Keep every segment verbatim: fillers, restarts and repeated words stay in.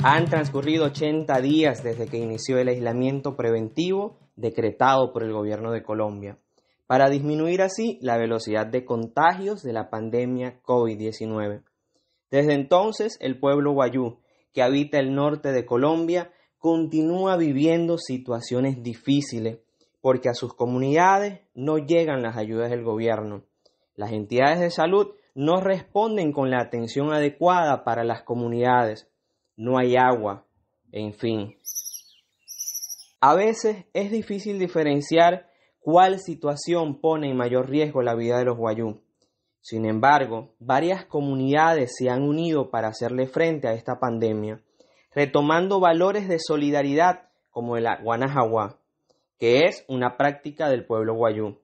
Han transcurrido ochenta días desde que inició el aislamiento preventivo decretado por el gobierno de Colombia, para disminuir así la velocidad de contagios de la pandemia covid diecinueve. Desde entonces, el pueblo wayuu, que habita el norte de Colombia, continúa viviendo situaciones difíciles, porque a sus comunidades no llegan las ayudas del gobierno. Las entidades de salud no responden con la atención adecuada para las comunidades. No hay agua, en fin. A veces es difícil diferenciar cuál situación pone en mayor riesgo la vida de los wayuu. Sin embargo, varias comunidades se han unido para hacerle frente a esta pandemia, retomando valores de solidaridad como el Aguanajagua, que es una práctica del pueblo wayuu,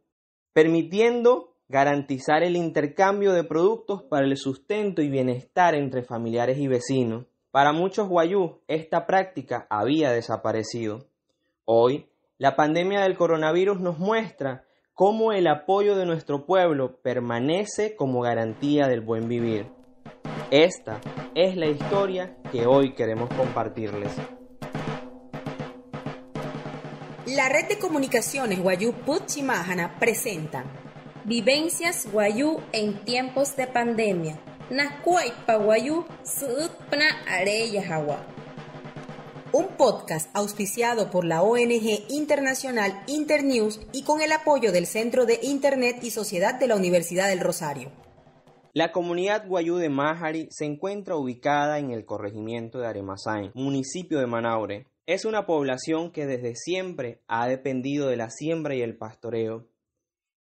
permitiendo garantizar el intercambio de productos para el sustento y bienestar entre familiares y vecinos. Para muchos wayuu, esta práctica había desaparecido. Hoy, la pandemia del coronavirus nos muestra cómo el apoyo de nuestro pueblo permanece como garantía del buen vivir. Esta es la historia que hoy queremos compartirles. La Red de Comunicaciones Wayuu Pütchi Máajana presenta Vivencias Wayuu en tiempos de pandemia. Nakuaippa wayuu sü'ütpünaa aleeyajawaa. Un podcast auspiciado por la O N G internacional Internews y con el apoyo del Centro de Internet y Sociedad de la Universidad del Rosario. La comunidad wayuu de Májari se encuentra ubicada en el corregimiento de Aremazain, municipio de Manaure. Es una población que desde siempre ha dependido de la siembra y el pastoreo.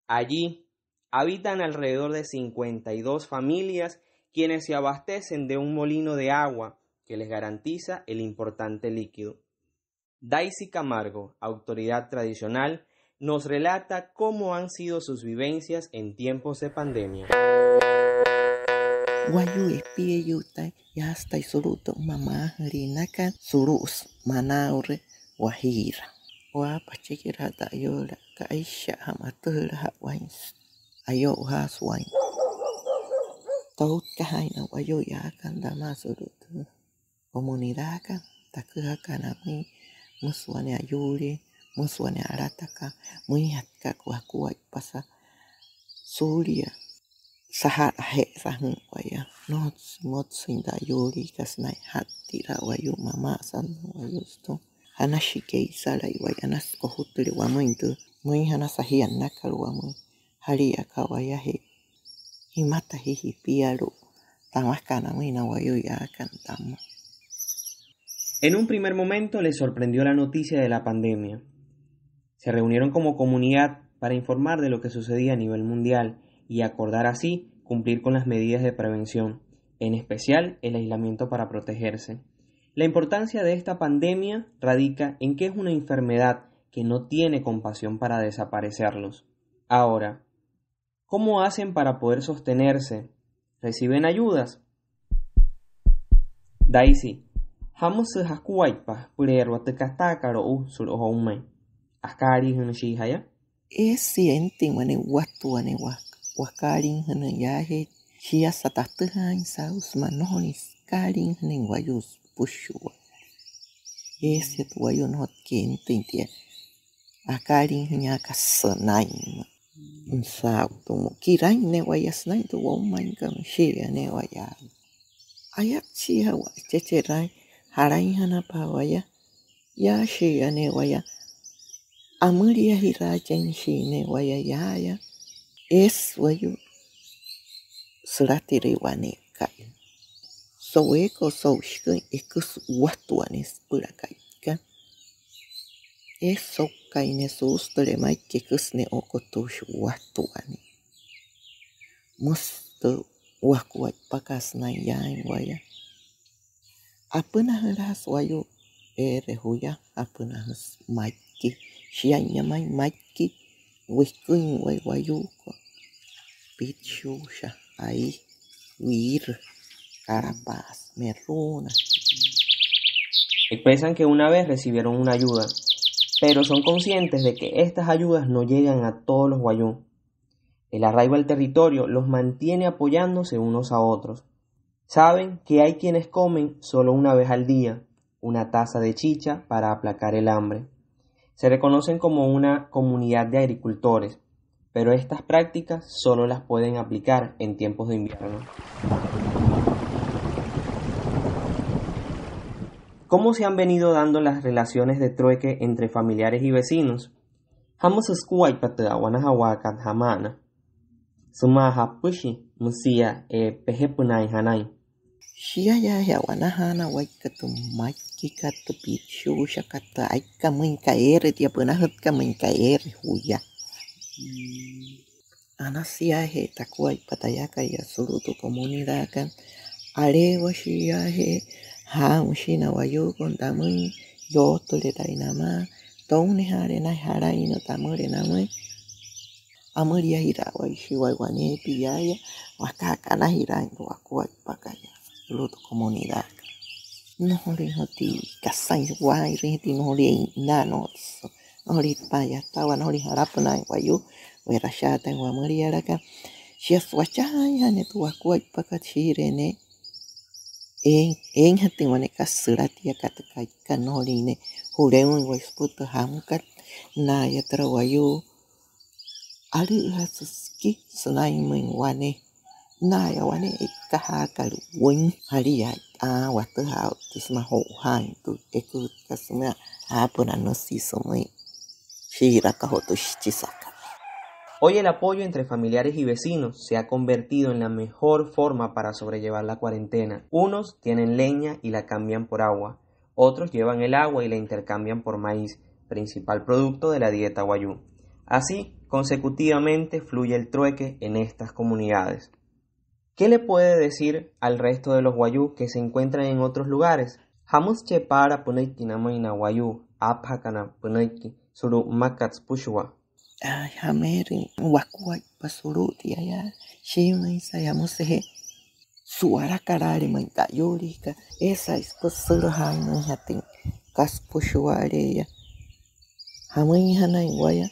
Allí habitan alrededor de cincuenta y dos familias, quienes se abastecen de un molino de agua que les garantiza el importante líquido. Daisy Camargo, autoridad tradicional, nos relata cómo han sido sus vivencias en tiempos de pandemia. Wayuu epieyuutai, yaasütai sulu'u tü mma Májari, nakat sulu'usü Manaure, Wajiira. Waapa achekiraata ayoula, kaisha'a, matüjülaja'a wainsa, ayo'ujaasü wainsa. Toutkajaain na wayuu yaakana tamaa sulu'u tü comunidadkat, taküjakana müin, müsü wane ayuulii, müsü wane alatakat, müinjatkat wakuaippasa suulia saja'raje'erajüin waya. Nnojotsü motsüin tü ayuuliikat sünain aja'ttiraa wayuu, mamaasat wayuu sütüma. Anashii ke'isalai waya, anasü kojutüle wamüin tü, müinjana sajia annakat wamüin. Jalia aka waya je jimata jia jipialu'u tamakana müin na wayuu yaakana tamaa. En un primer momento les sorprendió la noticia de la pandemia. Se reunieron como comunidad para informar de lo que sucedía a nivel mundial y acordar así cumplir con las medidas de prevención, en especial el aislamiento para protegerse. La importancia de esta pandemia radica en que es una enfermedad que no tiene compasión para desaparecerlos. Ahora, ¿cómo hacen para poder sostenerse? ¿Reciben ayudas? Daisy, ¿jamüsü jakuaippa süpüleerua tü kataakat o'u sulu'u joumain? ¿Akaaliijünüshii jaya? Eesü tia entüin wane watuane wakaaliijünüin yaajee. Shiasa tatüjaain saa'u sümaa nnojolüin sükaaliijünüin wayuu süpüshua. Eesia tü wayuu, nnojotsü entüin tia akaaliijünüin aka sünainmüin. Saa'u tü mukirain ne'e waya sünain tü woumainkat, shii'ia ne'e waya. Ayatshia wa'checheraain, jalainjanapa waya. Yaa, shii'ia ne'e waya. Amüliajiraachenshii ne'e waya yaaya. Eesü wayuu sülatirüin wane ka'i. So'u eekat so'u shiküin, eküsü watuane süpüla ka'ikat. Eesü so'uka'i ne'e suusü tü maiki, eküsü ne'e oukotüshi watuane. Müsü tü wakuaippakat sünain yaain waya. Apünajülaasü wayuu eere juya, apünajüsü maiki. Shia'inya ma'i maiki wiküin waya wayuukot: pitshuusha, a'i, wiirü, kalapaasa, meru'una. Expresan que una vez recibieron una ayuda, pero son conscientes de que estas ayudas no llegan a todos los wayuu. El arraigo al territorio los mantiene apoyándose unos a otros. Saben que hay quienes comen solo una vez al día, una taza de chicha para aplacar el hambre. Se reconocen como una comunidad de agricultores, pero estas prácticas solo las pueden aplicar en tiempos de invierno. ¿Cómo se han venido dando las relaciones de trueque entre familiares y vecinos? ¿Jamüsü sukuaippa tü a'wanajawaakat jama'ana sümaa japüshi, müsia e'pejepünaain janain? Shia yaajee a'wanajaanawaikat tü maikkikat, tü pishuushakat, tü aikamüinkat eere tia, pünajütkamüinkat eere juya. Anasü yaajee takuaippa tayakai sulu'u tü comunidadkat. Aleewashii yaajee jaa'u shia na wayuukana tamüin, yootüle taya namaa, tounajaale naya jalainna tamüle namüin. Amüliajiraawai shia waya waneepia yaaya, wakaaka anajiraain tü wakuaippakat sulu'u tü comunidadkat. Nnojolüinjatüin kasain, waa'inrüinjatüin, nnojolüin e'innaa, nnojolüin, nnojolüin pa'yatawaa, nnojolüin jalapünaain wayuu we'rashaatain wamülialakat. Shiasa wachajaainjanain tü wakuaippakat, shii'iree ne'e eeinjatüin wane kasa sülatiakat tü ka'ikat, nnojolüin ne'e jule'uin waya süpüla tü jamükat. Na'aya türa wayuu alü'üjasü siki sünainmüin wane, na'aya wane e'ikajaakat wüin, jalia aa watüjaa otta sümaa jo'ujaain tü eküjütkat sümaa aapünaa nüsü sümüin shii'iraka joo tü shichisakat. Hoy el apoyo entre familiares y vecinos se ha convertido en la mejor forma para sobrellevar la cuarentena. Unos tienen leña y la cambian por agua, otros llevan el agua y la intercambian por maíz, principal producto de la dieta wayuu. Así, consecutivamente fluye el trueque en estas comunidades. ¿Qué le puede decir al resto de los wayuu que se encuentran en otros lugares? ¿Jamüsü che'e paala pünüiki namüin na wayuu aapajakana pünüiki sulu'u mmakat süpüshua? Ay, jameerü wakuaippa sulu'u tia yaa. Shiimüinsai jamüsüje su'walakalaale ma'i tü ayuuliikat, eesai süpüla süsülajaainmüinjatüin kasa süpüshua'ale'eya. Jamüinjanain waya,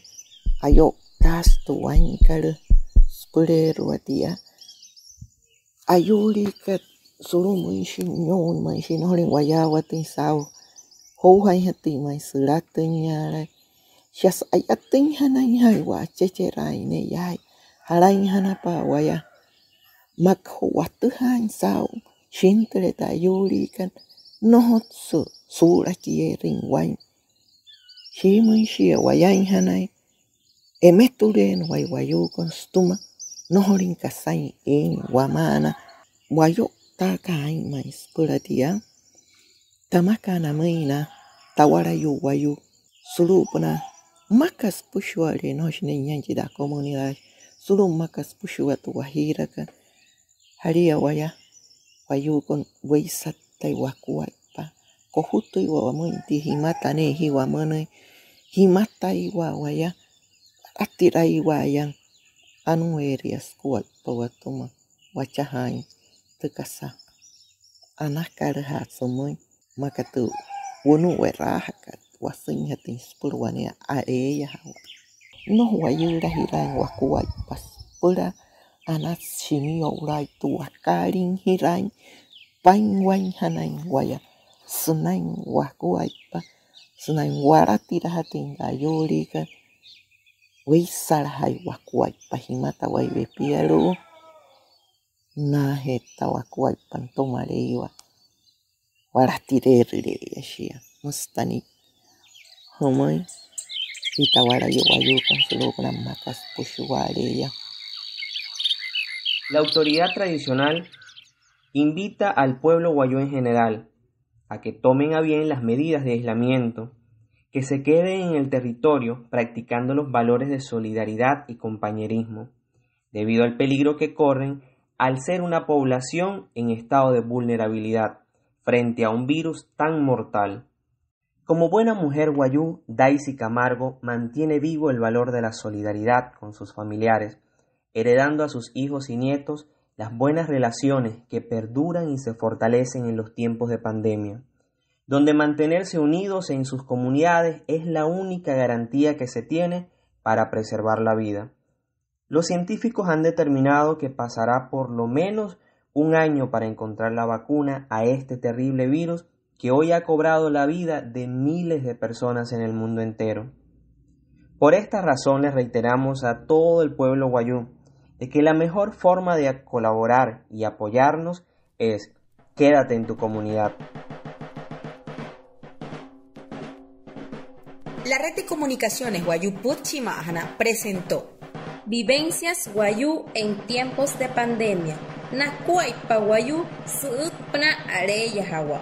ayo'utaasü tü waa'inkalü süpüleerua tia ayuuliikat sulu'umüinshi, miyo'uinmüinshi, nnojolüin wayaawatüin saa'u, joujaainjatüin ma'i sülatüinyaalai. Shiasa a'yatüinjanainjanain wa'achecheraain ne'e yaai, jalainjanapa waya maa aka joo watüjaain saa'u shintüle tü ayuuliikat, nnojotsü suu'ulakieerüin waa'in. Shiimüin shia wayainjanain, emetuleena waya wayuukana sütüma, nnojolüin kasain eein wama'ana. Wayo'utaaka aa'inmüin süpüla tia, tamakat namüin na tawalayuu wayuu sulu'upünaa mmakat süpüshua'ale'e, nnojoishi ne'e niain chi tacomunidad, sulu'u mmakat süpüshua tü Wajiirakat. Jalia waya wayuukana weisatai wakuaippa, kojutüiwa wamüin tia, jimata ne'e jia wamünüin, jimataiwa waya, waratiraiwa'aya. Anueeria sukuaippa watüma wachajaain tü kasa anakalüjaa sümüin, maa aka tü wunu'u we'raajakat wasüinjatüin süpüla wane aleeyajawaa. Nnojo wayüülajiraain wakuaippa süpüla anasü shimiyo'ulaai tü wakaalinjiraain paa'inwainjanain waya sünain wakuaippa, sünain walatirajatüin tü ayuuliikat. Weisalajai wakuaippa, jimata waya wepialu'u. Naajee esta wakuaippa nütüma Maleiwa, walatire'erüle'eya shia. Müsü tia nia jümüin, chi tawalayuu wayuukana sulu'upünaa mmakat süpüshua'ale'eya. La autoridad tradicional invita al pueblo wayuu en general a que tomen a bien las medidas de aislamiento, que se queden en el territorio practicando los valores de solidaridad y compañerismo, debido al peligro que corren al ser una población en estado de vulnerabilidad frente a un virus tan mortal. Como buena mujer wayuu, Daisy Camargo mantiene vivo el valor de la solidaridad con sus familiares, heredando a sus hijos y nietos las buenas relaciones que perduran y se fortalecen en los tiempos de pandemia, donde mantenerse unidos en sus comunidades es la única garantía que se tiene para preservar la vida. Los científicos han determinado que pasará por lo menos un año para encontrar la vacuna a este terrible virus, que hoy ha cobrado la vida de miles de personas en el mundo entero. Por esta razón les reiteramos a todo el pueblo wayuu de que la mejor forma de colaborar y apoyarnos es quédate en tu comunidad. La red de comunicaciones Wayuu Pütchi Ma'ajana presentó Vivencias Wayuu en tiempos de pandemia. Nakuaippa wayuu sü'ütpünaa aleeyajawaa.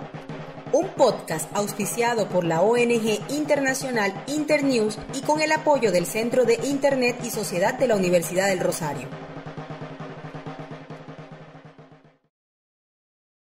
Un podcast auspiciado por la O N G internacional Internews y con el apoyo del Centro de Internet y Sociedad de la Universidad del Rosario.